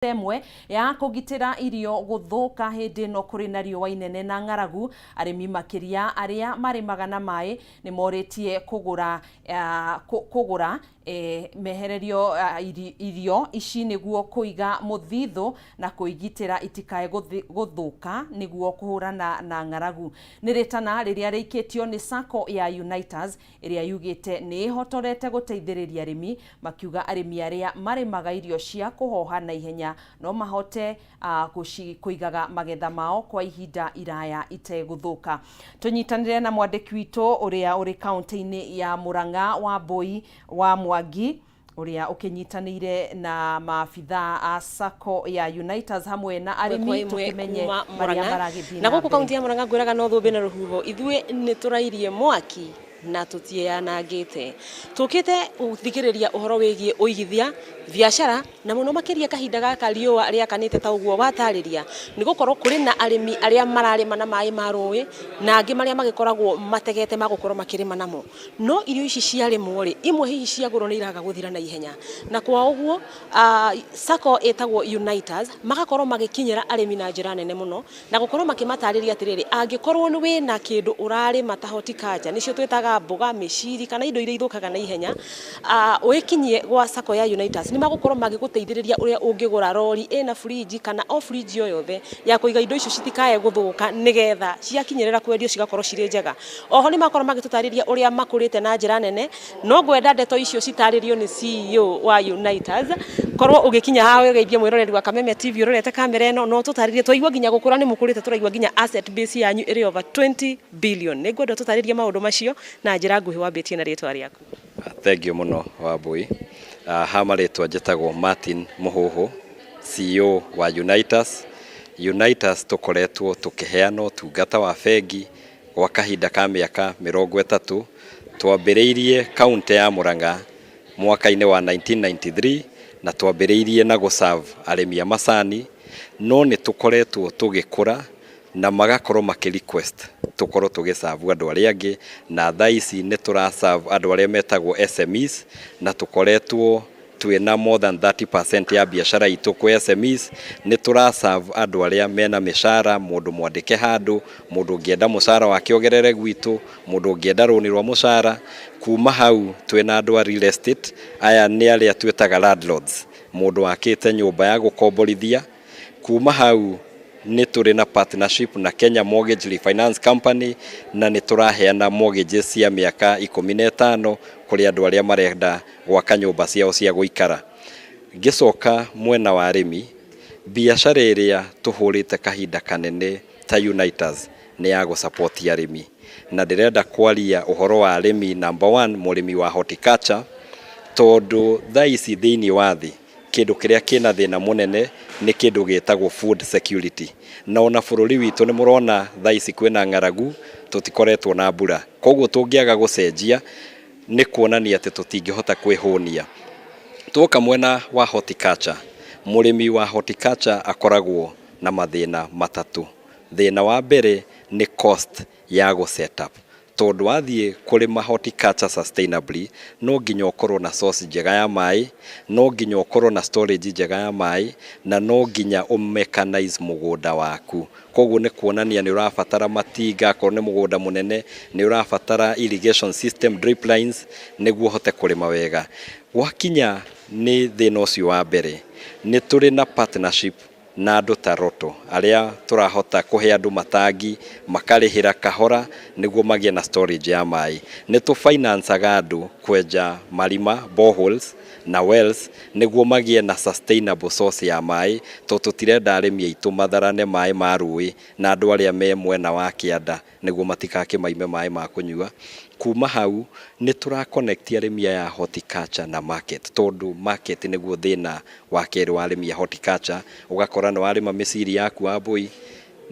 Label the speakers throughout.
Speaker 1: Ĩmwe ya kũgitĩra irio gũthũka hĩndĩ ĩno kũrĩ na riũa inene na ng'aragu. Arĩmi, makĩria arĩa marĩmaga na maĩ, nĩ morĩtie kũgũra mehererio irio ici nĩguo kũiga mũthithũ na kũigitĩra itikae gũthũka nĩguo kũhũrana na ng'aragu. Nĩ rĩtana rĩrĩa rĩikĩtio nĩ SACCO ya Uniters, ĩrĩa yugĩte nĩ ĩhotorete gũteithĩrĩria arĩmi, makiuga arĩmi arĩa marĩmaga irio cia kũhoha na ihenya no mahote kũigaga magetha mao kwa ihinda iraya itegũthũka. Tũnyitanĩre na mwandĩki witũ ũrĩa ũrĩ kaunti-inĩ ya Murang'a, Wambui wa Mwangi, ũrĩa ũkĩnyitanĩire na maabitha a SACCO ya Uniters hamwe na arĩmi, tũkĩmenye marĩa maragĩthiĩ
Speaker 2: na gũkũ kaunti ya Murang'a. Ngwĩraga no thũmbĩ na rũhuho, ithuĩ nĩ tũrairie mwaki na tũtiĩyanangĩte. Tũkĩte gũthikĩrĩria ũhoro wĩgiĩ ũigithia biacara, na mũno makĩria kahinda gaka riũa rĩakanĩte ta ũguo watarĩria, nĩ gũkorwo kũrĩ na arĩmi arĩa mararĩma na maĩ ma rũĩ na angĩ marĩa magĩkoragwo mategete magũkorwo makĩrĩma namo. No irio ici ciarĩmwo rĩ, imwe hihi ciagũrwo nĩ iraga gũthira na ihenya, na kwa ũguo SACCO ĩtagwo Uniters magakorwo magĩkinyĩra arĩmi na njĩra nene mũno na gũkorwo makĩmatarĩria atĩrĩrĩ, angĩkorwo nĩ wĩna kĩndũ ũrarĩma ta horticulture, nĩcio twĩtaga mboga, mĩciri kana indo iria ithũkaga na ihenya, ũgĩkinyie gwa SACCO ya Uniters, nĩ magũkorwo magĩgũteithĩrĩria ũrĩa ũngĩgũra rori ĩna fridge kana o fridge o yothe ya kũiga indo icio citikae gũthũka, nĩgetha ciakinyĩrĩra kwendio cigakorwo cirĩ njega. Oho nĩ makorwo magĩtũtarĩria ũrĩa makũrĩte na njĩra nene. No ngwenda ndeto icio citarĩrio nĩ CEO wa Uniters. Korwo ũgĩkinya haha ũgeithie mwĩroreri wa Kameme TV ũrorete kamera ĩno, no tũtarĩrie. Twaigua nginya gũkũra nĩ mũkũrĩte, tũraigua nginya asset base yanyu ĩrĩ over 20 billion. Nĩ ngwenda tũtarĩrie maũndũ macio na njĩra nguhĩ, wambĩtie na rĩtwa rĩaku.
Speaker 3: Thank you mũno, Wambui. Ha marĩtwa njĩtagwo Martin Mũhũhũ, CEO wa Unitas. Unitas tũkoretwo tũkĩheana ũtungata wa bengi gwa kahinda ka mĩaka 30. Twambĩrĩirie kaunti ya Murang'a mwaka-inĩ wa 1993 na twambĩrĩirie na gũserve arĩmi a macani, no nĩ tũkoretwo tũgĩkũra na magakorwo makĩ request tũkorwo tũgĩserve andũ arĩa angĩ, na thaa ici nĩ tũraserve andũ arĩa metagwo SMEs, na tũkoretwo twĩna more than 30% ya biacara itũ kwĩ SMEs. Nĩ tũraserve andũ arĩa mena mĩcara, mũndũ mwandĩke handũ, mũndũ ũngĩenda mũcara wake ogerere gwitũ, mũndũ ũngĩenda rũni rwa mũcara. Kuma hau twĩna andũ a real estate, aya nĩ arĩa twĩtaga landlords, mũndũ wakĩte nyũmba ya gũkomborithia. Kuma hau nĩ tũrĩ na partnership na Kenya Mortgage Refinance Company, na nĩ tũraheana mortgages cia mĩaka 15 kũrĩ andũ arĩa marenda gwaka nyũmba ciao cia gũikara. Ngĩcoka mwena wa arĩmi, biacara ĩrĩa tũhũrĩte kahinda kanene ta Uniters nĩ ya gũsupport arĩmi, na ndĩrenda kwaria ũhoro wa arĩmi, number one mũrĩmi wa horticulture, tondũ thaa ici thĩinĩ wa thĩ kĩndũ kĩrĩa kĩna thĩna mũnene nĩ kĩndũ gĩtagwo food security, na ona bũrũri witũ nĩ mũrona thaa ici kwĩna ng'aragu, tũtikoretwo na mbura. Koguo tũngĩaga gũcenjia nĩ kuonania atĩ tũtingĩhota kwĩhũnia. Tuoka mwena wa horticulture, mũrĩmi wa horticulture akoragwo na mathĩna matatũ. Thĩna wa mbere nĩ cost ya gũ set up, tondũ wathiĩ kũrĩma horticulture sustainably no nginya ũkorwo na source njega ya maĩ, no nginya ũkorwo na storage njega ya maĩ, na no nginya ũmechanize mũgũnda waku. Koguo nĩ kuonania nĩ ũrabatara matinga, akorwo nĩ mũgũnda mũnene nĩ ũrabatara irrigation system, drip lines, nĩguo ũhote kũrĩma wega. Gwakinya nĩ thĩna ũcio wa mbere, nĩ tũrĩ na partnership na andũ ta Roto, arĩa tũrahota kũhe andũ matangi makarĩhĩra kahora nĩguo magĩe na storage ya maĩ. Nĩ tũfinancaga andũ kwenja marima, boreholes na wells, nĩguo magĩe na sustainable source ya maĩ, tondũ tũtirenda arĩmi aitũ matharane maĩ ma rũĩ na andũ arĩa me mwena wa kĩanda nĩguo matikakĩmaime maĩ ma kũnyua. Kuma hau nĩ tũra connect arĩmi aya a horticulture na market, tondũ market nĩguo thĩna wa kerĩ wa arĩmi a horticulture. Ũgakora nĩ warĩma mĩciri yaku, Wambui,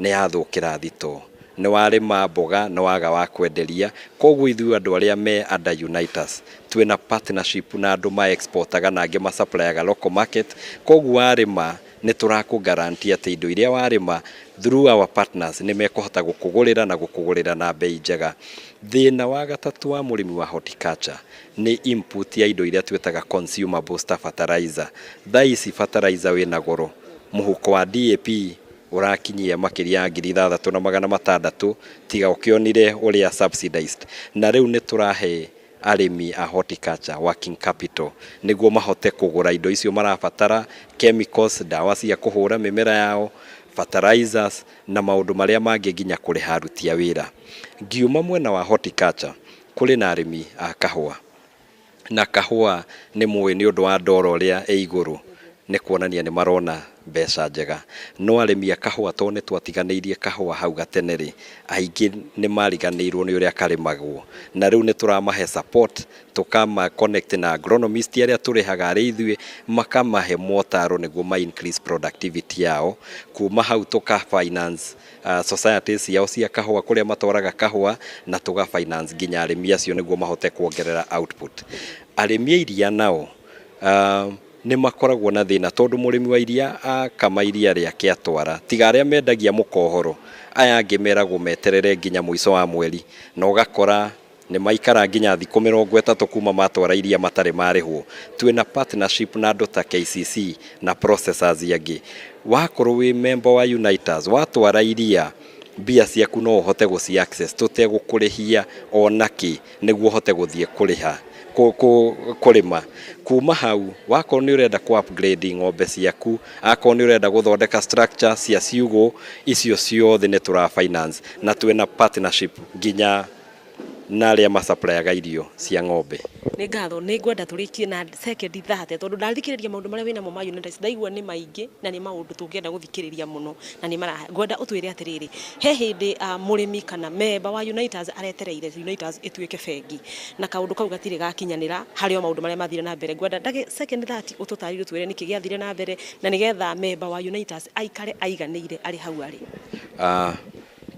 Speaker 3: nĩ yathũkĩra thitoo, nĩ warĩma mboga nĩ waga wa kwenderia. Koguo ithuĩ andũ arĩa me under Unitas twĩna partnership na andũ ma exportaga na angĩ ma supplyaga local market. Koguo warĩma Nĩ tũrakũ guarantee atĩ indo iria warĩma through our partners nĩ mekũhota gũkũgũrĩra na gũkũgũrĩra na bei njega. Thĩna wa gatatũ wa mũrĩmi wa horticulture nĩ input ya indo iria twĩtaga consumables ta fertilizer. Thaa ici fertilizer wĩna goro, mũhuko wa DAP ũrakinyia makĩria ya 6,600, tiga ũkĩonire ũrĩa subsidized. Na rĩu nĩ tũrahe arĩmi a horticulture working capital nĩguo mahote kũgũra indo icio marabatara, chemicals, ndawa cia kũhũra mĩmera yao, fertilizers na maũndũ marĩa mangĩ, nginya kũrĩha aruti a wĩra. Ngiuma mwena wa horticulture, kũrĩ na arĩmi a kahũa, na kahũa nĩ mũĩ nĩ ũndũ wa ndora ũrĩa ĩ igũrũ, nĩ kuonania nĩ marona mbeca njega. No arĩmi a kahũa, tondũ nĩ twatiganĩirie kahũa hau gatene rĩ, aingĩ nĩ mariganĩirwo nĩ ũrĩa karĩmagwo, na rĩu nĩ tũramahe support, tũkama connect na agronomist arĩa tũrĩhaga arĩ ithuĩ, makamahe motaro nĩguo ma increase productivity yao. Kuma hau tũka finance societies ciao cia kahũa kũrĩa matwaraga kahũa, na tũga finance nginya arĩmi acio nĩguo mahote kuongerera output. Arĩmi a iria nao nĩ makoragwo na thĩna, tondũ mũrĩmi wa iria akama iria rĩake atwara, tiga arĩa mendagia mũkohoro, aya angĩ meragwo meterere nginya mũico wa mweri, na ũgakora nĩ maikara nginya thikũ 30 kuma matwara iria matarĩ marĩhwo. Twĩna partnership na andũ ta KCC na processors angĩ. Wakorwo wĩ member wa Uniters, watwara iria, mbia ciaku no ũhote gũci access tũtegũkũrĩhia ona kĩ, nĩguo ũhote gũthiĩ kũrĩha kũrĩma. Kuma hau, wakorwo nĩ ũrenda kũ upgrade ng'ombe ciaku, akorwo nĩ ũrenda gũthondeka structure cia ciugũ, icio ciothe nĩ tũra finance, na twĩna partnership nginya na arĩa masupplyaga irio cia ng'ombe.
Speaker 2: Nĩ ngatho. Nĩ ngwenda tũrĩkie na sekendi 30, tondũ ndathikĩrĩria maũndũ marĩa wĩnamo ma United, ndaigua nĩ maingĩ na nĩ maũndũ tũngĩenda gũthikĩrĩria mũno, na nĩ mara ngwenda ũtwĩre atĩrĩrĩ, he hĩndĩ mũrĩmi kana memba wa Uniters aretereire Uniters ĩtuĩke bengi, na kaũndũ kau gatirĩ gakinyanĩra harĩ o maũndũ marĩa mathire na mbere. Ngwenda ndagĩ second 30 ũtũtarĩrie, ũtwĩre nĩkĩ gĩathire na mbere, na nĩgetha memba wa Uniters aikare aiganĩire arĩ hau arĩ.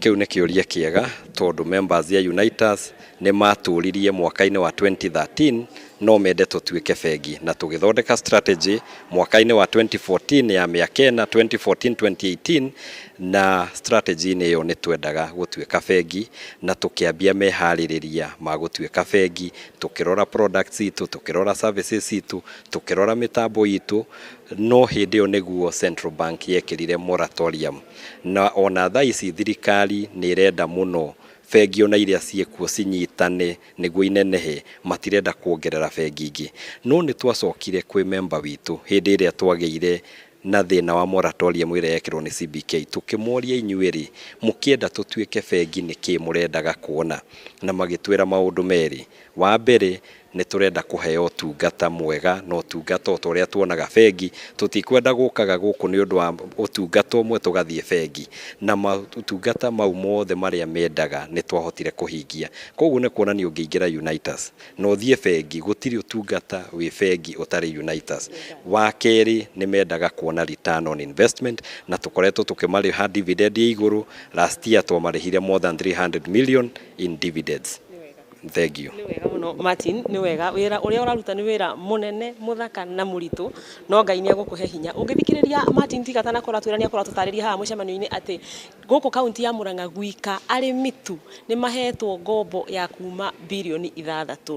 Speaker 3: Kĩu nĩ kĩũria kĩega, tondũ members ya Uniters nĩ matũririe mwaka-inĩ wa 2013 no mende tũtuĩke bengi, na tũgĩthondeka strategy mwaka-inĩ wa 2014 ya mĩaka ĩna, 2014 2018, na strategy-inĩ ĩyo nĩ twendaga gũtuĩka bengi, na tũkĩambia meharĩrĩria ma gũtuĩka bengi, tũkĩrora products itũ, tũkĩrora services itũ, tũkĩrora mĩtambo itũ. No hĩndĩ ĩyo nĩguo Central Bank yekĩrire moratorium, na ona thaa ici thirikari nĩ ĩrenda mũno bengi ona iria ciĩkuo cinyitane nĩguo inenehe, matirenda kuongerera bengi ingĩ. No nĩ twacokire kwĩ member witũ hĩndĩ ĩrĩa twagĩire na thĩna wa moratorium ĩrĩa yekĩrwo nĩ CBK, tũkĩmoria, inyuĩ rĩ, mũkĩenda tũtuĩke bengi nĩkĩ mũrendaga kuona? Na magĩtwĩra maũndũ merĩ. Wa mbere, nĩ tũrenda kũheo ũtungata mwega na ũtungata o ta ũrĩa tuonaga bengi, tũtikwenda gũkaga gũkũ nĩ ũndũ wa ũtungata ũmwe tũgathiĩ bengi. Na motungata mau mothe marĩa mendaga nĩ twahotire kũhingia. Koguo nĩ kuonania ũngĩingĩra Uniters na ũthiĩ bengi, gũtirĩ ũtungata wĩ bengi ũtarĩ Uniters. Wa kerĩ, nĩ mendaga kuona return on investment, na tũkoretwo tũkĩmarĩha dividend ya igũrũ. Last year twamarĩhire more than 300 million in dividends. Thank you.
Speaker 2: Nĩ wega mũno, Martin, nĩ wega. Wĩra ũrĩa ũraruta nĩ wĩra mũnene, mũthaka na mũritũ, no Ngai nĩ egũkũhe hinya. Ũngĩthikĩrĩria Martin tiga tanakorwo atwĩra, nĩ akorwo atũtarĩria haha mũcemanio-inĩ atĩ gũkũ kaunti ya Murang'a gwika arĩmi tu nĩ mahetwo ngombo ya kuma 6 birioni,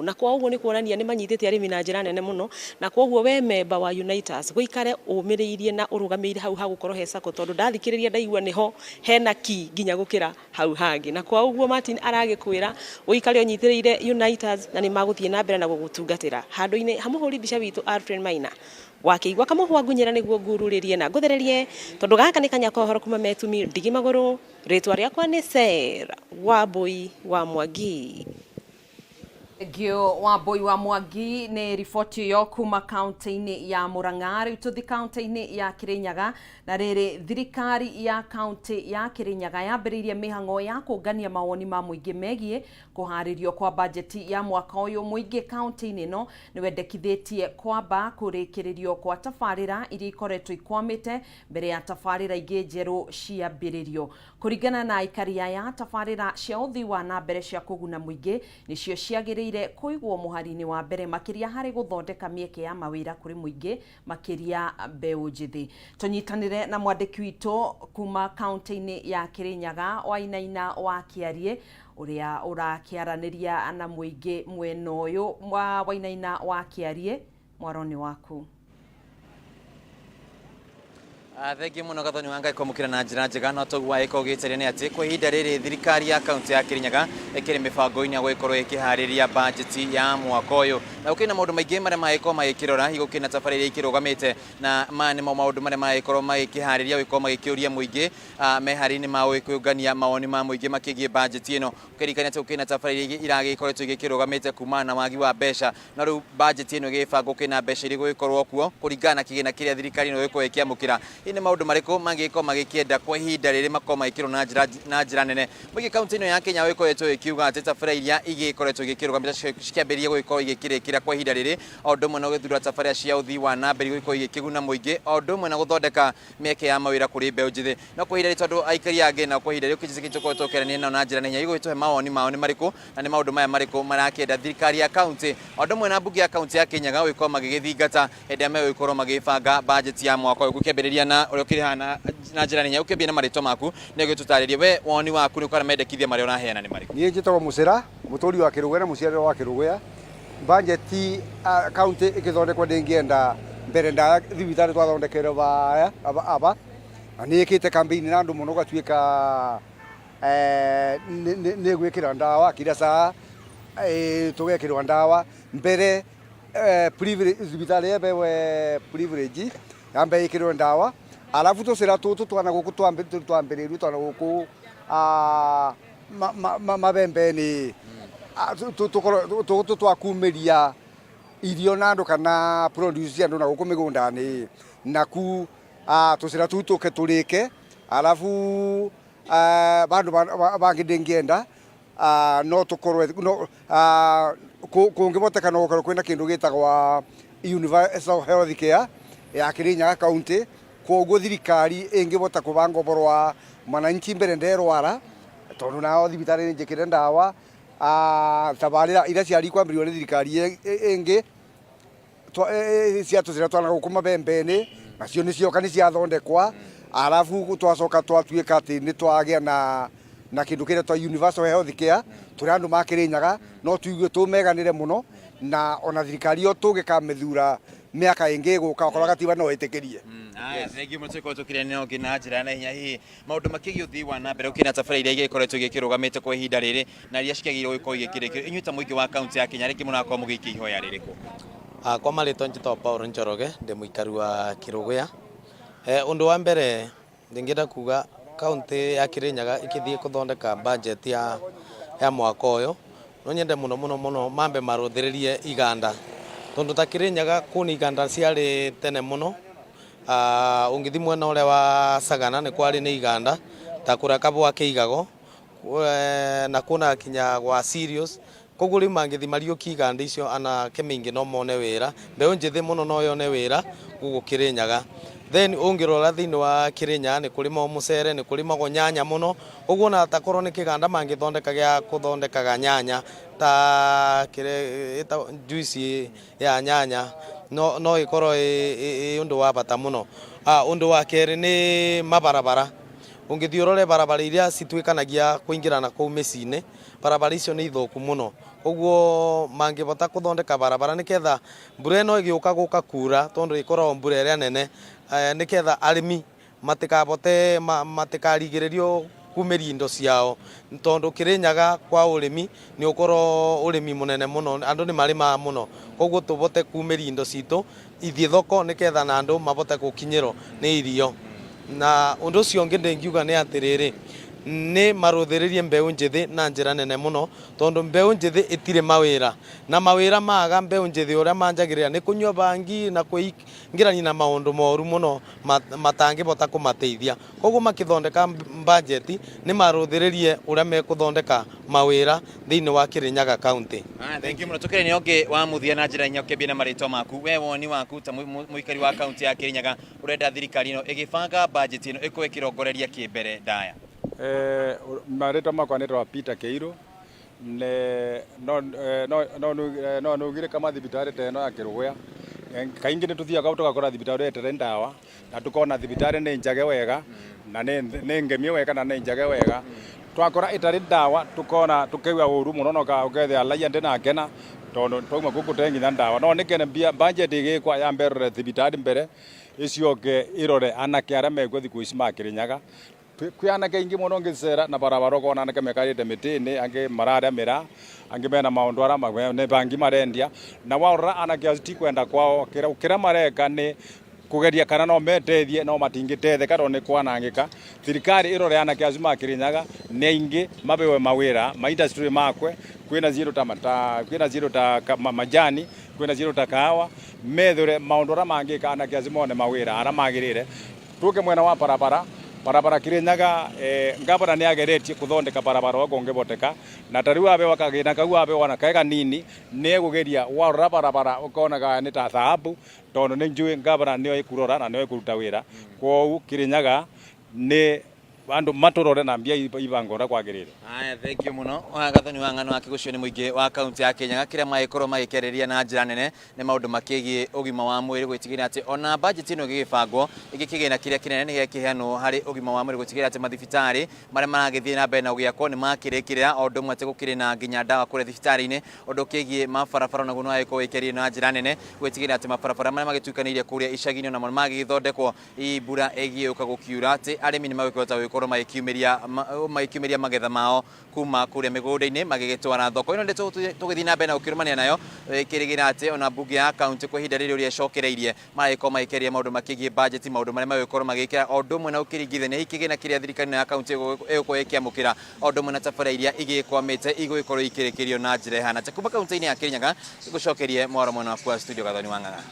Speaker 2: na kwa ũguo nĩ kuonania nĩ manyitĩte arĩmi na njĩra nene mũno. Na koguo we memba wa Uniters gũikare ũmĩrĩirie na ũrũgamĩire hau hagũkorwo he sacco, tondũ ndathikĩrĩria ndaigua nĩho hena ki nginya gũkĩra hau hangĩ. Na kwa ũguo Martin aragĩkwĩra ũikare ũnyitĩrĩire Uniters, na nĩ magũthiĩ na mbere na gũgũtungatĩra. Handũ-inĩ ha mũhũri mbica witũ Alfred Maina wakĩigua kamũhwa, ngunyĩra nĩguo ngururĩrie na ngũthererie, tondũ gaka nĩ kanya kohoro kuma metumi ndigi magũrũ. Rĩtwa rĩakwa nĩ Sarah Wambui wa Mwangi.
Speaker 1: Thank you, Wambui wa Mwangi, nĩ riboti ĩyo kuma kaunti-inĩ ya Murang'a. Rĩu tũthi kaunti-inĩ ya Kirinyaga. Na rĩrĩ, thirikari ya kaunti ya Kirinyaga yambĩrĩirie mĩhang'o ya kũngania mawoni ma mũingĩ megiĩ kũharĩrio kwa bajeti ya mwaka ũyũ. Mũingĩ kaunti-inĩ ĩno nĩ wendekithĩtie kwamba kũrĩkĩrĩrio kwa tabarĩra iria ikoretwo ikwamĩte mbere ya tabarĩra ingĩ njerũ ciambĩrĩrio. Kũringana na aikari aya, tabarĩra cia ũthii wa na mbere cia kũguna mũingĩ nĩcio ciagĩrĩire. wagĩrĩire kũigwo mũhari-inĩ wa mbere makĩria harĩ gũthondeka mĩeke ya mawĩra kũrĩ mũingĩ makĩria mbeũ njĩthĩ. Tũnyitanĩre na mwandĩki witũ kuma kaunti-inĩ ya Kirinyaga Wainaina wa Kĩariĩ ũrĩa ũrakĩaranĩria na mũingĩ mwena ũyũ wa Wainaina wa Kĩariĩ, mwaro nĩ waku.
Speaker 4: Thengiũ mũno Gathoni wa Ngai kwamũkĩra na njĩra njega. No toguo wagĩkorwo ũgĩtaria nĩ atĩ kwa ihinda rĩrĩ thirikari ya kaunti ya Kirinyaga ĩkĩrĩ mĩbango-inĩ ya gũgĩkorwo ĩkĩharĩria bajeti ya mwaka ũyũ, na gũkĩrĩ na maũndũ maingĩ marĩa magĩkorwo magĩkĩrora. Hihi gũkĩrĩ na tabarĩra iria ikĩrũgamĩte, na maya nĩmo maũndũ marĩa maragĩkorwo magĩkĩharĩria gũgĩkorwo magĩkĩũria mũingĩ meharĩria-inĩ ma gũgĩkĩũngania mawoni ma mũingĩ makĩgiĩ bajeti ĩno. Ũkĩririkania atĩ gũkĩrĩ na tabarĩra iria iragĩkoretwo igĩkĩrũgamĩte kumana na wagi wa mbeca, no rĩu bajeti ĩno ĩgĩbangwo kwĩna mbeca iria igũgĩkorwo kuo kũringana na kĩgĩna kĩrĩa thirikari ĩno ĩgũgĩkorwo ĩkĩamũkĩra. Hihi nĩ maũndũ marĩkũ mangĩgĩkorwo magĩkĩenda kwa ihinda rĩrĩ makorwo magĩkĩrwo na njĩra nene? Mũingĩ kaunti ĩno ya Kenya ũgĩkoretwo ĩkiuga atĩ tabarĩra iria igĩkoretwo igĩkĩrũgamĩte cikĩambĩrĩria gũgĩkorwo igĩkĩrĩkĩra kwa ihinda rĩrĩ, o ũndũ ũmwe na gũgĩthura tabarĩra cia ũthii wa na mbere igũgĩkorwo igĩkĩguna mũingĩ, o ũndũ ũmwe na gũthondeka mĩeke ya mawĩra kũrĩ mbeũ njĩthĩ. No kwa ihinda rĩrĩ tondũ aikari angĩ na kwa ihinda rĩrĩ kĩnjĩci tũkoretwo tũkĩaranĩria nao na njĩra nene igũgĩtũhe mawoni mao nĩ marĩkũ na nĩ maũndũ maya marĩkũ marakĩenda thirikari ya kaunti o ũndũ ũmwe na mbunge ya kaunti ya Kirinyaga gũgĩkorwo magĩgĩthingata hĩndĩ ĩrĩa megũgĩkorwo magĩbanga bajeti ya mwaka ũyũ. Gũkĩambĩrĩria na ũrĩa ũkĩrĩ haha na njĩra nene, ũkĩambie na marĩtwa maku nĩ ũgĩtũtarĩrie we woni waku nĩ kana mendekithia marĩa ũraheana nĩ marĩkũ.
Speaker 5: Niĩ njĩtagwo Mũcĩra, mũtũri wa Kĩrũgũya na mũciarĩre wa Kĩrũgũya. Bajeti kaunti ĩgĩthondekwo ndĩngĩenda mbere ndaya thibitarĩ twathondekerwo vaya aba na nĩ ĩkĩte campaign na andũ mũno gũgatuĩka nĩ gwĩkĩra ndawa kila saa, tũgekĩrwo ndawa mbere, thibitarĩ yebewe privilege yambe ĩkĩrwo ndawa, alafu tũcĩra tũtũ twana gũkũ twambĩrĩirio twana gũkũ mabembeni tũtũ twakumĩria irio na andũ kana produce cia andũ na gũkũ mĩgũnda-inĩ naku tũcĩra tũu tũke tũrĩke. Alafu bandu bangĩ ndĩngĩenda no tũkorwe no kũngĩboteka no gũkorwo kwĩna kĩndũ gĩtagwa universal health care ya Kirinyaga county. Koguo thirikari ĩngĩbota kũbanga ũboro wa mwananchi mbere nderwara, tondũ nao thibitarĩ nĩ njĩkĩre ndawa, tabarĩra iria ciarĩ kwambĩrĩrio nĩ thirikari ĩngĩ cia tũcĩra twana gũkũ mabembeni nacio nĩ cioka nĩ ciathondekwa. Arabu twacoka twatuĩka atĩ nĩ twagĩa na kĩndũ kĩrĩa twa universal health care tũrĩ andũ ma Kirinyaga no tuigue tũmeganĩre mũno, na ona thirikari ĩyo tũngĩkamĩthura mĩaka ĩngĩ ĩgũka okorwo gatiba no ĩtĩkĩrie.
Speaker 4: Aya, thengiũ mũno. Tũgĩkorwo tũkĩrĩa ũngĩ na njĩra ya naihenya. Hihi maũndũ makĩgiĩ ũthii wa na mbere gũkĩrĩ na tabarĩra iria igĩkoretwo igĩkĩrũgamĩte kwa ihinda rĩrĩ na iria cikĩagĩrĩirwo gũkorwo igĩkĩrĩkĩrio, inyuĩ ta mũingĩ wa kaunti ya Kenya rĩngĩ mũrakorwo mũgĩikia ihoya rĩrĩkũ?
Speaker 6: Kwa marĩtwa njĩtagwo Paul Njoroge, ndĩ mũikari wa Kĩrũgũya. Ũndũ wa mbere ndingĩenda kuga, kaunti ya Kirinyaga ĩkĩthiĩ kũthondeka budget ya mwaka ũyũ, no nyende mũno mũno mũno mambe marũthĩrĩrie iganda, tondũ ta Kirinyaga kũna iganda ciarĩ tene mũno. Ũngĩthiĩ mwena ũrĩa wa Sagana nĩ kwarĩ nĩ iganda ta kũrĩa Kabũa kĩigago na kuna kinya gwa Sirius. Koguo rĩu mangĩthiĩ mariũkie iganda icio, anake maingĩ no mone wĩra, mbeũ njĩthĩ mũno no yone wĩra gũkũ Kirinyaga. Then ũngĩrora thĩinĩ wa Kirinyaga nĩ kũrĩmagwo mũcere, nĩ kũrĩmagwo nyanya mũno. Ũguo ona takorwo nĩ kĩganda mangĩthondeka gĩa kũthondekaga nyanya ta kĩrĩa ĩtagwo juice ya nyanya, no ĩkorwo ĩ ũndũ wa bata mũno. Ũndũ wa kerĩ nĩ mabarabara. Ũngĩthiĩ ũrore barabara iria cituĩkanagia kũingĩra na kũu mĩciĩ-inĩ, barabara icio nĩ ithũku mũno. Ũguo mangĩhota kũthondeka barabara nĩgetha mbura ĩno ĩgĩũka gũka kura, tondũ ĩkoragwo mbura ĩrĩa nene, nĩgetha arĩmi matikabote matikarigĩrĩrio kumĩria indo ciao, tondũ Kirinyaga kwa ũrĩmi nĩ ũkorwo ũrĩmi mũnene mũno, andũ nĩ marĩmaga mũno. Koguo tũbote kumĩria indo citũ ithiĩ thoko nĩgetha na andũ mabote gũkinyĩrwo nĩ irio. Na ũndũ ũcio ũngĩ ndĩngiuga nĩ atĩrĩrĩ, nĩ marũthĩrĩrie mbeũ njĩthĩ na njĩra nene mũno, tondũ mbeũ njĩthĩ ĩtirĩ mawĩra, na mawĩra maga mbeũ njĩthĩ ũrĩa manjagĩrĩra nĩ kũnyua bangi na kwĩingĩrania na maũndũ moru mũno matangĩbota kũmateithia. Koguo makĩthondeka bajeti nĩ marũthĩrĩrie ũrĩa mekũthondeka mawĩra thĩinĩ wa Kirinyaga county.
Speaker 4: Thank you mũno. Tũkĩrĩ nĩ ũngĩ wa mũthia na njĩra inya, ũkĩambia na marĩtwa maku, we woni waku ta mũikari wa kaunti ya Kirinyaga, ũrenda thirikari ĩno ĩgĩbanga bajeti ĩno ĩkorwo ĩkĩrongoreria kĩ mbere ndaya?
Speaker 7: Marĩtwa makwa nĩtwa Peter Keiru. No no no no nugire kama thibitari ta ĩno ya Kĩrũgũya, kaingĩ nĩ tũthiaga tũgakora thibitarĩ ĩtarĩ ndawa, na tukona thibitarĩ nĩ njage wega na nĩ ngemie wega na nĩ njage wega. Twakora ĩtarĩ ndawa, tukona tukaigua ũru mũno, na ũkethĩa raia ndĩnakena tondũ twauma kũu gũtarĩ nginya ndawa. No nĩkene mbia budget ĩgĩkwa yambe ĩrore thibitarĩ mbere, ĩcoke ĩrore anake arĩa mekuo thikũ ici ma Kĩrĩnyaga. Kwĩ anake aingĩ mũno ngĩcera na barabara, ũkona anake mekarĩte mĩtĩ-inĩ, angĩ mararĩa mĩraa, angĩ mena maũndũ arĩa nĩ bangi marendia. Na warora anake acio ti kwenda kwao, kĩrĩa mareka nĩ kũgeria kana no metethie, no matingĩtetheka tondũ nĩ kwanangĩka. Thirikari ĩrore anake acio ma Kĩrĩnyaga nĩ aingĩ, mabewe mawĩra ma industry makwe. Kwĩna ciĩndũ ta kwĩna ciĩndũ ta majani, kwĩna ciĩndũ ta kahawa, methure maũndũ arĩa mangĩka anake acio mone mawĩra arĩa magĩrĩire. Tuke mwena wa barabara, barabara Kirinyaga, ngavana nĩ ageretie kũthondeka barabara ũrĩa kũngĩhoteka, na ta rĩu abewa kagĩna kau abewa na ke kanini, nĩ egũgeria. Warora barabara ũkonaga nĩ ta thahabu, tondũ nĩ njũĩ ngavana nĩoĩ kũrora na nĩoĩ kũruta wĩra. Kwoguo Kirinyaga nĩ andũ matũrore na mbia ibango ũrĩa kwagĩrĩire.
Speaker 4: Aya, thank you muno Gathoni wa Ng'ano. Akĩgucio nĩ mũingĩ wa kaunti ya Kirinyaga, kĩrĩa magĩkorwo magĩkĩarĩrĩria na njĩra nene nĩ maũndũ makĩgiĩ ũgima wa mwĩrĩ, gwĩtigĩrĩra atĩ ona budget ĩno ĩgĩgĩbangwo ĩgĩkĩgĩna kĩrĩa kĩnene nĩ gĩakĩheanwo harĩ ũgima wa mwĩrĩ, gũtigĩrĩra atĩ mathibitarĩ marĩa maragĩthiĩ na mbere na gũgĩakwo nĩ makĩrĩkĩrĩra, o ũndũ ũmwe atĩ gũkĩrĩ na nginya ndawa kũrĩa thibitarĩ-inĩ. Ũndũ ũkĩgiĩ mabarabara onaguo nĩ wagĩkorwo wĩkĩrĩire na njĩra nene, gwĩtigĩrĩra atĩ mabarabara marĩa magĩtuĩkanĩirie kũrĩa icagi-inĩ onamo nĩ magĩgĩthondekwo, hihi mbura ĩgĩũka gũkiura atĩ arĩmi nĩ magũkĩhota gũgĩkorwo magĩkiumĩria magetha mao kuma kũrĩa mĩgũnda-inĩ magĩgĩtwara thoko. Ĩno nĩ tũgĩthiĩ na mbere na gũkĩrũmania nayo, ĩkĩrĩgĩra atĩ ona mbunge ya kaunti kwa ihinda rĩrĩ ũrĩa ĩcokereirie maragĩkorwo magĩkĩaria maũndũ makĩgiĩ budget, maũndũ marĩa magũgĩkorwo magĩkĩra, o ũndũ ũmwe na ũkĩringithania hihi kĩgĩna kĩrĩa thirikari ĩno ya kaunti ĩgũkorwo ĩkĩamũkĩra, o ũndũ ũmwe na tabarĩra iria igĩkwamĩte igũgĩkorwo ikĩrĩkĩrio na njĩra ĩhana atĩa. Kuma kaunti-inĩ ya Kirinyaga, ngũcokerie mwaro mwena waku wa studio, Gathoni wa Ng'ang'a.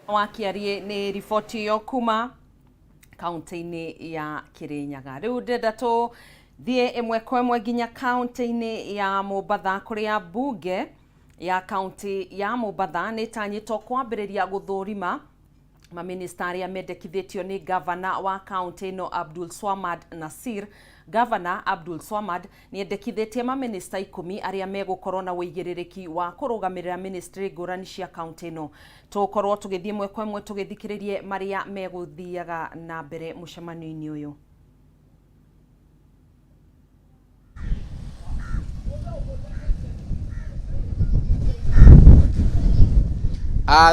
Speaker 1: Wakiarie nĩ riboti ĩyo kuma kaunti-inĩ ya Kirinyaga. Rĩu ndĩrenda tũthiĩ ĩmwe kwa ĩmwe nginya kaunti-inĩ ya Mombatha, kũrĩa mbunge ya kaunti ya Mombatha nĩ ĩtanyĩtwo kwambĩrĩria gũthũrima maminista arĩa mendekithĩtio nĩ gavana wa kaunti ĩno, Abdul Swamad Nasir. Gavana Abdul Swamad nĩ endekithĩtie maminista 10 arĩa megũkorwo na ũigĩrĩrĩki wa kũrũgamĩrĩra ministry ngũrani cia kaunti ĩno. Tũgũkorwo tũgĩthiĩ ĩmwe kwa ĩmwe tũgĩthikĩrĩrie marĩa megũthiaga na mbere mũcemanio-inĩ ũyũ.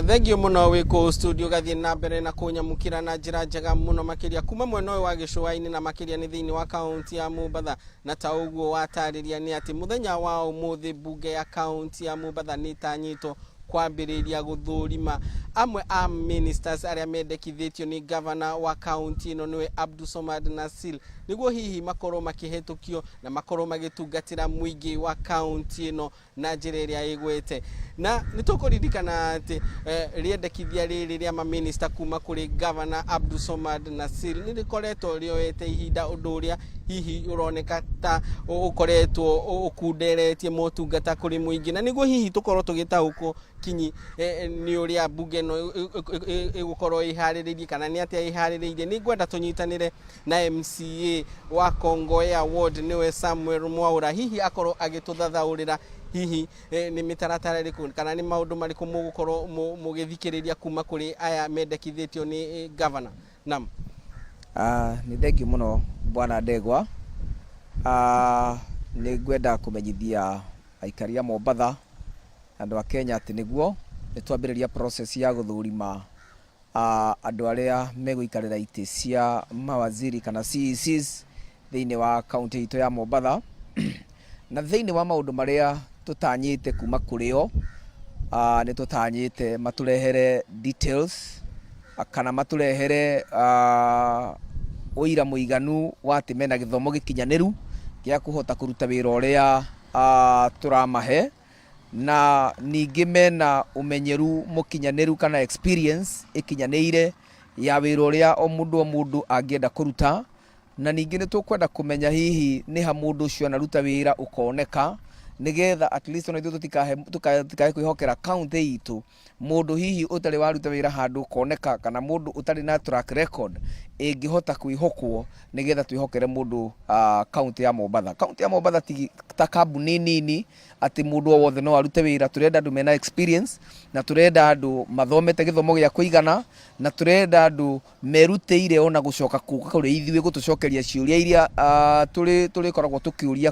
Speaker 6: Thank you muno wĩ kũu studio, gathiĩ na mbere na kũnyamũkĩra na njĩra njega mũno makĩria kuma mwena ũyũ wa gĩcũa-inĩ, na makĩria nĩ thĩinĩ wa kaunti ya Mombatha. Na ta ũguo watarĩria nĩ atĩ mũthenya wa ũmũthĩ mbunge ya kaunti ya Mombatha nĩ ĩtanyĩtwo kwambĩrĩria gũthũrima amwe a ministers arĩa mendekithĩtio nĩ gavana wa kaunti ĩno, nĩwe Abdulsomad Nasil, nĩguo hihi makorwo makĩhetũkio na makorwo magĩtungatĩra mũingĩ wa kaunti ĩno na njĩra ĩrĩa ĩgwete. Na nĩ tũkũririkana atĩ rĩendekithia rĩrĩ rĩa maminista kuma kũrĩ gavana Abdulsomad Nasil nĩ rĩkoretwo rĩoete ihinda, ũndũ ũrĩa hihi ũroneka ta ũkoretwo ũkunderetie motungata kũrĩ mũingĩ. Na nĩguo hihi tũkorwo tũgĩtaũkwo kinyi nĩ ũrĩa mbunge ĩno ĩgũkorwo ĩharĩrĩirie kana nĩ atĩa ĩharĩrĩirie, nĩ ngwenda tũnyitanĩre na MCA wa Kongowea Ward, nĩwe Samuel Mwaura, hihi akorwo agĩtũthathaũrĩra hihi nĩ mĩtaratara ĩrĩkũ kana nĩ maũndũ marĩkũ mũgũkorwo mũgĩthikĩrĩria kuma kũrĩ aya mendekithĩtio nĩ gavana. Naam.
Speaker 8: Nĩ thengiũ mũno, bwana Ndegwa. Nĩ ngwenda kũmenyithia aikari a Mombatha na andũ a Kenya atĩ nĩguo nĩ twambĩrĩria process ya gũthũrima andũ arĩa megũikarĩra itĩ cia mawaziri kana CECs thĩinĩ wa kaunti itũ ya Mombatha. Na thĩinĩ wa maũndũ marĩa tũtanyĩte kuma kũrĩ o, nĩ tũtanyĩte matũrehere details kana matũrehere ũira mũiganu wa atĩ mena gĩthomo gĩkinyanĩru gĩa kũhota kũruta wĩra ũrĩa tũramahe, na ningĩ mena ũmenyeru mũkinyanĩru kana experience ĩkinyanĩire ya wĩra ũrĩa o mũndũ o mũndũ angĩenda kũruta. Na ningĩ nĩ tũkwenda kũmenya hihi nĩ ha mũndũ ũcio anaruta wĩra ũkoneka. Nĩgetha at least ona ithuĩ tũtikahe tũtikae kwĩhokera county itũ mũndũ hihi ũtarĩ waruta wĩra handũ koneka, kana mũndũ ũtarĩ na track record ĩngĩhota kwĩhokwo, nĩgetha twĩhokere mũndũ county ya Mombatha. County ya Mombatha ti ta kambuni nini atĩ mũndũ o wothe no arute wĩra. Tũrenda andũ mena experience, na tũrenda andũ mathomete gĩthomo gĩa kũigana, na tũrenda andũ merutĩire ona gũcoka kũka kũrĩ ithuĩ gũtũcokeria ciũria iria tũrĩ tũrĩkoragwo tũkĩũria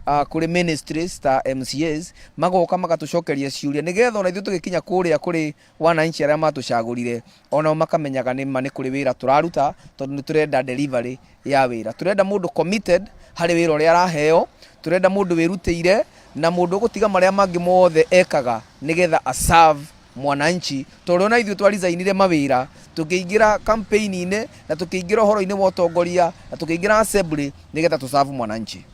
Speaker 8: kũrĩ ministries ta MCAs, magoka magatũcokeria ciũria, nĩgetha ona ithuĩ tũgĩkinya kũrĩa kũrĩ wananchi arĩa matũcagũrire, onao makamenyaga nĩma nĩ kũrĩ wĩra tũraruta, tondũ nĩ tũrenda delivery ya wĩra. Tũrenda mũndũ committed harĩ wĩra ũrĩa araheo, tũrenda mũndũ wĩrutĩire na mũndũ ũgũtiga marĩa mangĩ mothe ekaga nĩgetha aserve mwananchi, tondũ ona ithuĩ twaresignire mawĩra tũkĩingĩra campaign-inĩ na tũkĩingĩra ũhoro-inĩ wa ũtongoria na tũkĩingĩra assembly nĩgetha tũserve mwananchi.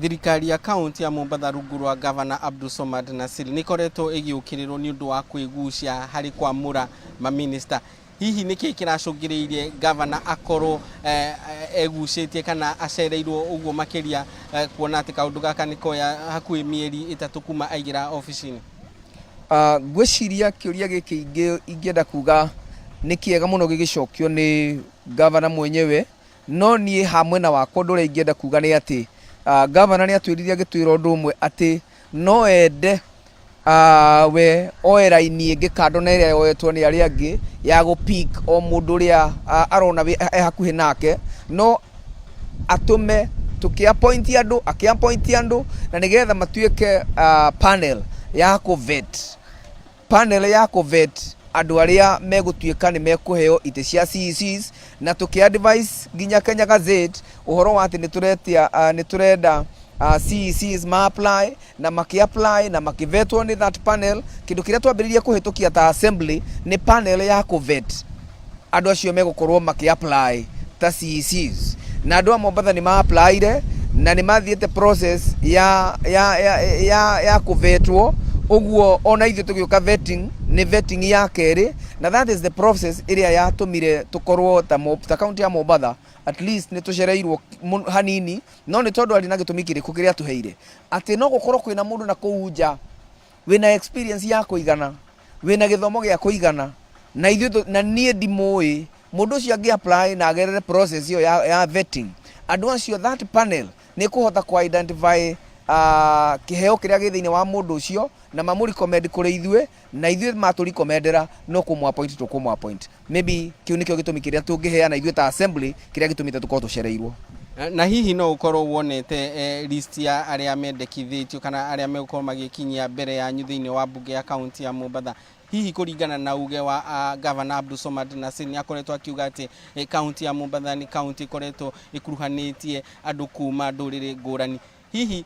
Speaker 9: Thirikari ya kaunti ya Mombatha rungu rwa Gavana Abdul Somad Nasir nĩ ĩkoretwo ĩgĩũkĩrĩrwo nĩ ũndũ wa kwĩgucia harĩ kwamũra maminista. Hihi nĩ kĩĩ kĩracũngĩrĩirie gavana akorwo egucĩtie kana acereirwo ũguo makĩria, kuona atĩ kaũndũ gaka nĩ koya hakuhĩ mĩeri 3 kuma aingĩra obici-inĩ?
Speaker 8: Ngwĩciria kĩũria gĩkĩ ingĩenda kuga nĩ kĩega mũno gĩgĩcokio nĩ gavana mwenyewe, no niĩ ha mwena wakwa ũndũ ũrĩa ingĩenda kuga nĩ atĩ gavana nĩ atwĩrire, agĩtwĩra ũndũ ũmwe, atĩ no ende we oe raini ĩngĩ kando na ĩrĩa yoetwo nĩ arĩa angĩ ya gũ pick o mũndũ ũrĩa arona e hakuhĩ nake, no atũme tũkĩ appoint andũ, akĩ appoint andũ na nĩgetha matuĩke panel ya kũ vet, panel ya kũ vet andũ arĩa megũtuĩka nĩ mekũheo itĩ cia CECs, na tũkĩ advise nginya Kenya Gazette ũhoro wa atĩ nĩ tũretia nĩ tũrenda CECs ma apply, na makĩ apply na makĩvetwo nĩ that panel. Kĩndũ kĩrĩa twambĩrĩirie kũhĩtũkia ta assembly nĩ panel ya kũ vet andũ acio megũkorwo makĩ apply ta CECs, na andũ a Mombatha nĩ ma applyire na nĩ mathiĩte process ya kũvetwo. Ũguo ona ithuĩ tũgĩũka vetting nĩ vetting ya kerĩ, na that is the process ĩrĩa yatũmire tũkorwo ta county ya Mombatha at least nĩ tũcereirwo hanini. No nĩ tondũ arĩ na gĩtũmi kĩrĩkũ kĩrĩa atũheire atĩ no gũkorwo kwĩna mũndũ na kũu nja wĩna experience ya kũigana, wĩna gĩthomo gĩa kũigana, na ithuĩ na niĩ ndimũĩ mũndũ ũcio, angĩ apply na agerere process ĩyo ya vetting andũ acio, that panel nĩ kũhota kũ identify kĩheo kĩrĩa gĩ thĩinĩ wa mũndũ ũcio na mamũ recommend kũrĩ ithuĩ, na ithuĩ matũ recommendera no kũmũ appoint, tũkũmũ appoint. Maybe kĩu nĩkĩo gĩtũmi kĩrĩa tũngĩheana ithuĩ ta assembly kĩrĩa gĩtũmĩte tũkorwo tũcereirwo.
Speaker 9: Na hihi no ũkorwo wonete list ya arĩa mendekithĩtio kana arĩa megũkorwo magĩkinyia mbere yanyu thĩinĩ wa mbunge ya kaunti ya Mombatha? Hihi kũringana na uge wa Governor Abdul Somad Nasir, nĩ akoretwo akiuga atĩ kaunti ya Mombatha nĩ kaunti ĩkoretwo ĩkuruhanĩtie andũ kuma ndũrĩrĩ ngũrani. Hihi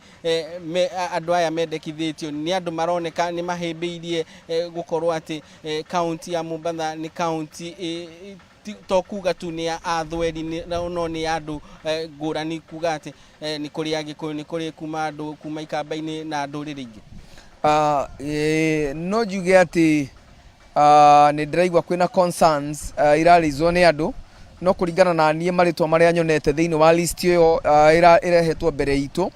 Speaker 9: andũ aya mendekithĩtio nĩ andũ maroneka nĩ mahĩmbĩirie gũkorwo atĩ kaunti ya Mombatha nĩ kaunti to kuga tu nĩ ya athweri, no nĩ ya andũ ngũrani, kuga atĩ nĩ kũrĩ Agĩkũyũ, nĩ kũrĩ kuma andũ kuma ikamba-inĩ na ndũrĩrĩ ingĩ?
Speaker 8: No njuge atĩ nĩ ndĩraigua kwĩna concerns iraraiswo nĩ andũ, no kũringana na niĩ marĩtwa marĩa nyonete thĩinĩ wa list ĩyo ĩrehetwo mbere itũ,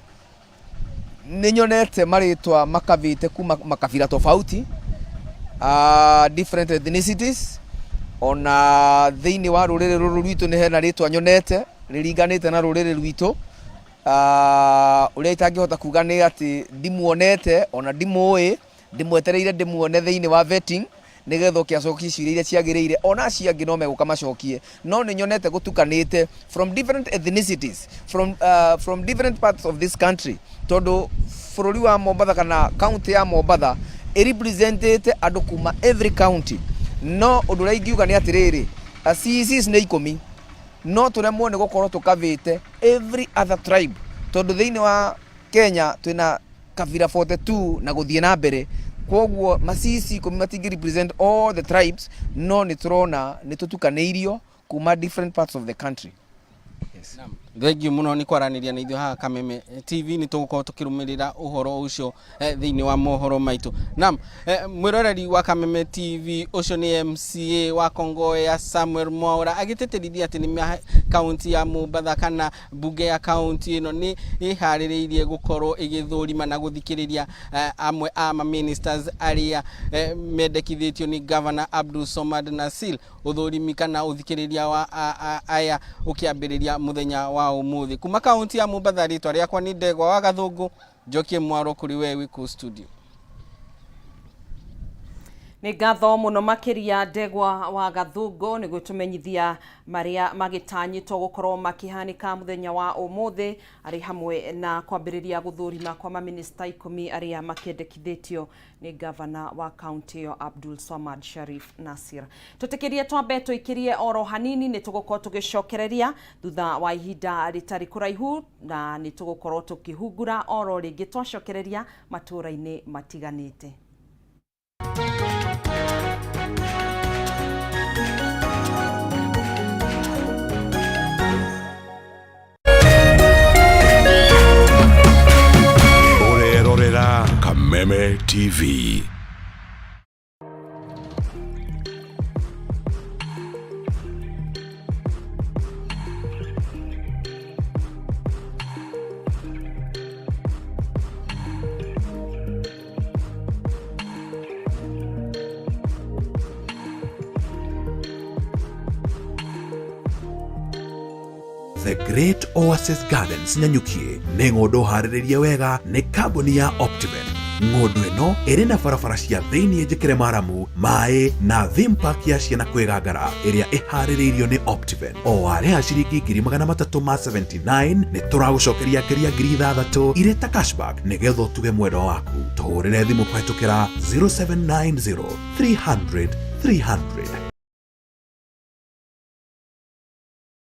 Speaker 8: nĩ nyonete marĩtwa makabĩte kuma makabira tofauti, different ethnicities. Ona thĩinĩ wa rũrĩrĩ rũrũ rwitũ nĩ hena rĩtwa nyonete rĩringanĩte na rũrĩrĩ rwitũ. Ũrĩa itangĩhota kuga nĩ atĩ ndimuonete ona ndimũĩ, ndĩmwetereire ndĩmuone thĩinĩ wa vetting nĩgetha oke acokie ciũria iria ciagĩrĩire. Ona acio angĩ no megũka macokie, no nĩ nyonete gũtukanĩte from different ethnicities, from different parts of this country, tondũ bũrũri wa Mombatha kana county ya Mombatha ĩrepresentĩte andũ kuma every county. No ũndũ ũrĩa ingiuga nĩ atĩrĩrĩ, CECs nĩ 10, no tũremwo nĩ gũkorwo tũkavĩte every other tribe, tondũ thĩinĩ wa Kenya twĩna kabira 42 na gũthiĩ na mbere. Koguo ma CEC 10 matingĩ represent all the tribes, no nĩ tũrona nĩ tũtukanĩirio kuma different parts of the country, yes.
Speaker 9: Thengiũ mũno nĩ kwaranĩria na ithuĩ haha Kameme TV. Nĩ tũgũkorwo tũkĩrũmĩrĩra ũhoro ũcio thĩinĩ wa mohoro maitũ. Naam, mwĩroreri wa Kameme TV, ũcio nĩ MCA wa Kongoya Samuel Mwaura agĩtĩtĩrithia atĩ nĩ kaunti ya Mombatha kana mbunge ya kaunti ĩno nĩ ĩharĩrĩirie gũkorwo ĩgĩthũrima na gũthikĩrĩria amwe a ma ministers arĩa mendekithĩtio nĩ Governor Abdul Somad Nassir. Ũthũrimi kana ũthikĩrĩria wa aya ũkĩambĩrĩria mũthenya wa ũmũthĩ. Kuma kaunti ya Mombatha, rĩtwa rĩakwa nĩ Ndegwa wa Gathũngũ. Njokie mwaro kũrĩ we wĩ kũu studio.
Speaker 1: Nĩ ngatho mũno makĩria, Ndegwa wa Gathũngũ, nĩ gũtũmenyithia marĩa magĩtanyĩtwo gũkorwo makĩhanĩka mũthenya wa ũmũthĩ, arĩ hamwe na kwambĩrĩria gũthũrima kwa mamĩnĩsta 10 arĩa makĩendekithĩtio nĩ gavana wa kaunti ĩyo Abdul Swamad Sharif Nasir. Tũtĩkĩrie twambe tũikĩrie oro hanini, nĩ tũgũkorwo tũgĩcokereria thutha wa ihinda rĩtarĩ kũraihu, na nĩ tũgũkorwo tũkĩhungura oro rĩngĩ twacokereria matũũra-inĩ matiganĩte.
Speaker 10: Ũrerorera Kameme TV.
Speaker 11: The Great Oasis Gardens Nanyuki nĩ ng'ũndũ harĩrĩrie wega nĩ kambuni ya Optiven. Ng'ũndũ ĩno ĩrĩ na barabara cia thĩiniĩ njĩkĩre maramu, maĩ na theme park ya ciana kwĩgangara ĩrĩa ĩharĩrĩirio nĩ Optiven. O warĩha ciringi 379,000 nĩ tũragũcokeria ngeria 6,000 irĩ ta cashback nĩgetha ũtuge mwendwa waku. Tũhũrĩre thimũ kũhetũkĩra 0790 300 300.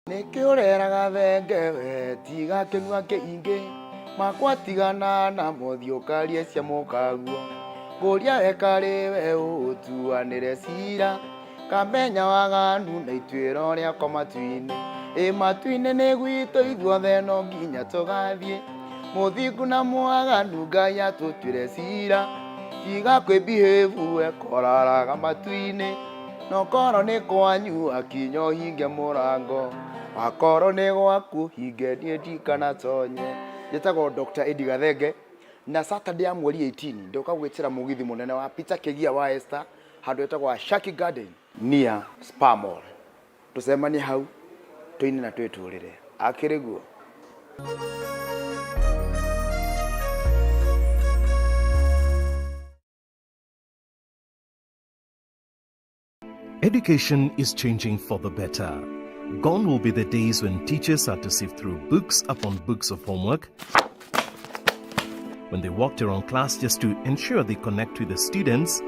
Speaker 12: Nĩkĩ ũreraga thenge we tiga kĩnua kĩingĩ makwa tigana na mothiũ karie cia mũkaguo ngũria ekarĩ we ũtuanĩre cira kamenya waganu na ituĩro rĩakwa matu-inĩ. Ĩ matu-inĩ nĩ gwitũ ithuothe no nginya tũgathiĩ mũthingu na mwaganu Ngai atũtuĩre cira tiga kwĩbihĩvu ekoraraga matu-inĩ no korwo nĩ kwanyu akinya ũhinge mũrango wakorwo nĩ gwaku hinge niĩ ndikanatonye. Njĩtagwo Dr. Eddie Gathenge na Saturday ya mweri 18 ndoka gwĩtĩra mũgithi mũnene wa Peter Kĩgia wa Esther handũ hetagwo Shaki Garden near Spa Mall. Tũcemanie hau tũine na twĩtũrĩre akĩrĩ guo.
Speaker 13: Education is changing for the better. Gone will be the days when teachers had to sift through books upon books of homework, when they walked around class just to ensure they connect with the students,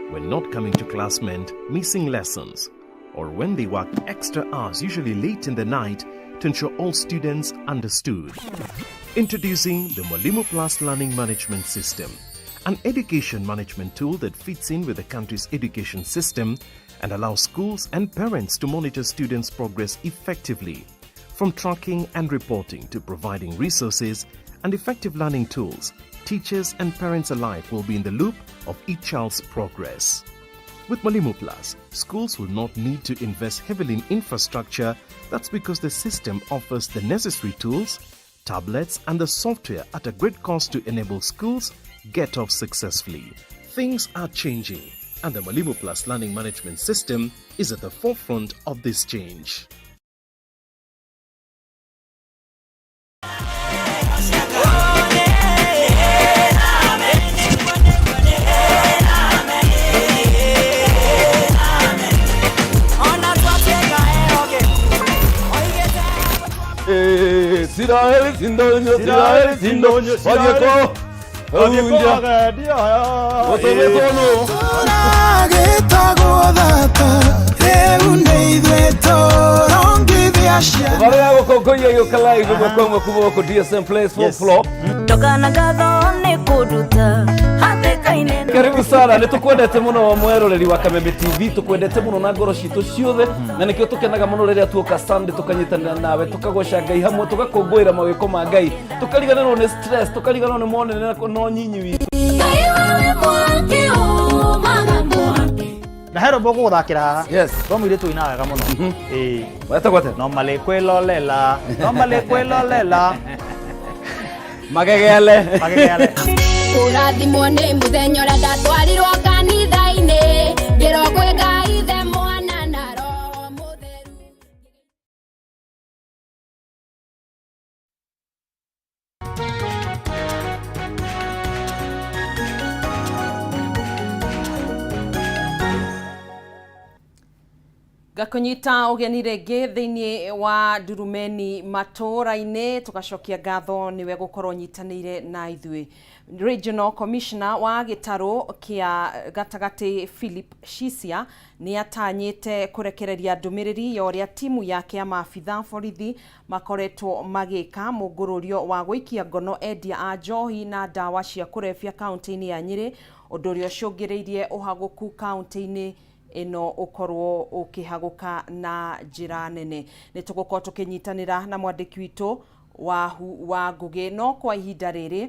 Speaker 13: when not coming to class meant missing lessons, or when they worked extra hours, usually late in the night, to ensure all students understood. Introducing the Mwalimu Plus Learning Management System, an education management tool that fits in with the country's education system and allows schools and parents to monitor students' progress effectively. From tracking and reporting to providing resources and effective learning tools, teachers and parents alike will be in the loop of each child's progress. With Mwalimu Plus, schools will not need to invest heavily in infrastructure. That's because the system offers the necessary tools, tablets, and the software at a great cost to enable schools get off successfully. Things are changing, and the Mwalimu Plus Learning Management System is at the forefront of this change.
Speaker 14: Isiraeli sindonyo, Isiraeli sindonyo, wathiĩ kũ? Gũtũmĩtwo nũ?
Speaker 15: Tũragĩtagwo thata rĩu nĩ ithuĩ tũrongithia ciana.
Speaker 14: Barĩa gũkũngũiya gĩũka live ĩmwe kwa ĩmwe kuma gũkũ DSM Place, fourth floor.
Speaker 16: Ndoka na ngatho nĩ kũnduta hatĩka-inĩ.
Speaker 14: Karibu sana, nĩ tũkwendete mũno mweroreri wa Kameme TV, tũkwendete mũno na ngoro citũ ciothe, na nĩkĩo tũkenaga mũno rĩrĩa tuoka Sunday tũkanyitanĩra nawe, tũkagoca Ngai hamwe, tũgakũngũĩra mawĩko ma Ngai, tũkariganĩrwo nĩ stress, tũkariganĩrwo nĩ monene na ũnyinyi witũ.
Speaker 16: Na he rwĩmbo ngũgũthakĩra haha.
Speaker 14: Yes.
Speaker 16: Rwa mũirĩtu ũinaga wega mũno. Ĩĩ.
Speaker 14: Wetagwo atĩa?
Speaker 16: No malĩ kwĩlolela, no malĩ kwĩlolela.
Speaker 14: Magegele.
Speaker 16: Magegele.
Speaker 17: Kũrathimwo nĩ mũthenya ũrĩa ndatwarirwo kanitha-inĩ ngĩrwo kwĩ Ngai Ithe Mwana na Roho Mũtheru.
Speaker 1: Ngakũnyita ũgeni rĩngĩ thĩinĩ wa Ndurumeni matũũra-inĩ, tũgacokia ngatho nĩwe gũkorwo nyitanĩire na ithuĩ. Regional Commissioner wa gĩtarũ kĩa gatagatĩ Philip Shisia nĩ atanyĩte kũrekereria ndũmĩrĩri ya ũrĩa timu yake ya maabitha borithi makoretwo magĩka mũngũrũrio wa gũikia ngono endia a njohi na ndawa cia kũrebia kaunti-inĩ ya Nyĩrĩ, ũndũ ũrĩa ũcũngĩrĩirie ũhagũku kaunti-inĩ ĩno ũkorwo ũkĩhagũka na njĩra nene. Nĩ tũgũkorwo tũkĩnyitanĩra na mwandĩki witũ Wahu wa Ngũgĩ, no kwa ihinda rĩrĩ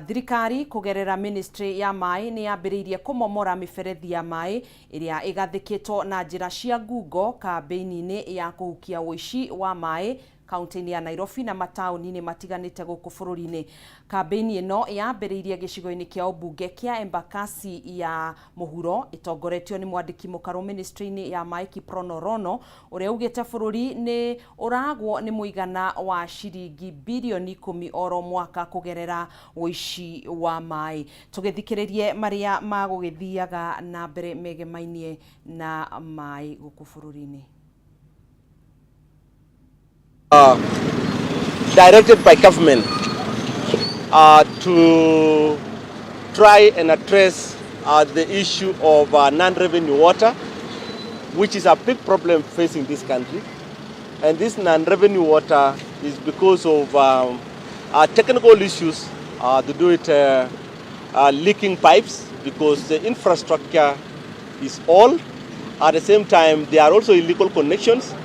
Speaker 1: thirikari kũgerera ministry ya maĩ nĩ yambĩrĩirie kũmomora mĩberethi ya maĩ ĩrĩa ĩgathĩkĩtwo na njĩra cia ngungo kambĩini-inĩ ya kũhukia ũici wa maĩ kaunti-inĩ ya Nairobi na mataũni-inĩ matiganĩte gũkũ bũrũri-inĩ. Kambĩini ĩno yambĩrĩirie gĩcigo-inĩ kĩa ũmbunge kĩa Embakasi ya mũhuro ĩtongoretio nĩ mwandĩki mũkarũ ministry-inĩ ya maĩ Kiprono Rono, ũrĩa ugĩte bũrũri nĩ ũragwo nĩ mũigana wa ciringi birioni 10 oro mwaka kũgerera ũici wa maĩ. Tũgĩthikĩrĩrie marĩa magũgĩthiaga na mbere megemainie na maĩ gũkũ bũrũri-inĩ.
Speaker 18: Directed by government to try and address the issue of non-revenue water, which is a big problem facing this country. And this non-revenue water is because of technical issues to do with leaking pipes, because the infrastructure is old. At the same time, there are also illegal connections,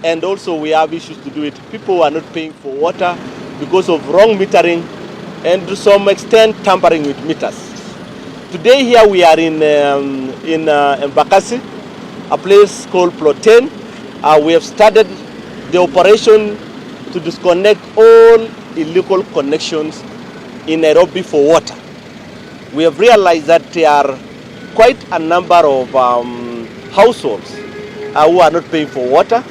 Speaker 18: and also we have issues to do with people who are not paying for water because of wrong metering and to some extent tampering with meters. Today here we are in Embakasi, a place called Plot 10. We have started the operation to disconnect all illegal connections in Nairobi for water. We have realized that there are quite a number of households who are not paying for water.